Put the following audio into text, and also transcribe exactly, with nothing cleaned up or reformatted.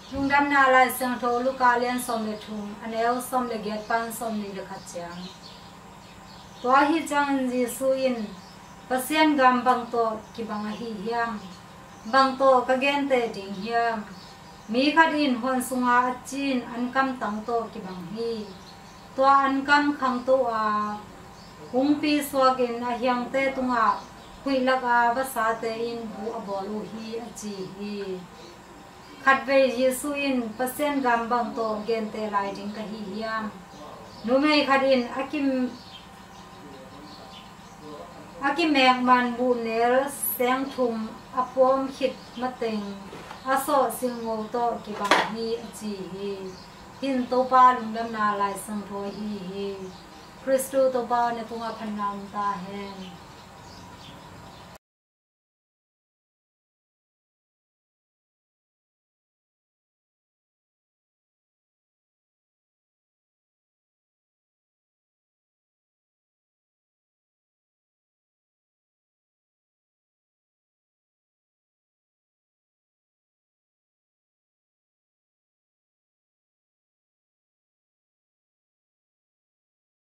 Lungdamna Lai Siangtho Luka lian sawm le thum, a neu sawm le giat pan sawm nih le khat ciang. Tua ahi ciangin Jesuh in, "Pasian gam bang tawh kibang ahi hiam? Bang tawh ka gente ding hiam? Mi khat in huan sunga a cin ankam tang tawh kibang hi. Tua ankam khangto a, kungpi suakin a hiangte tungah huih laka vasate in buh a bawl uh hi," a ci hi. Khatvei Jesuh in, "Pasian gam bang tawh gente lai ding ka hi hiam? Numei khat in a kim, a kimek man buhnel seng thum a puam khit mateng a sawh silngo tawh kibang hi," a ci hi. Hih in Topa Lungdamna Lai Siangtho ahi hi. Khristu Topa aw, na tungah phatna om ta hen.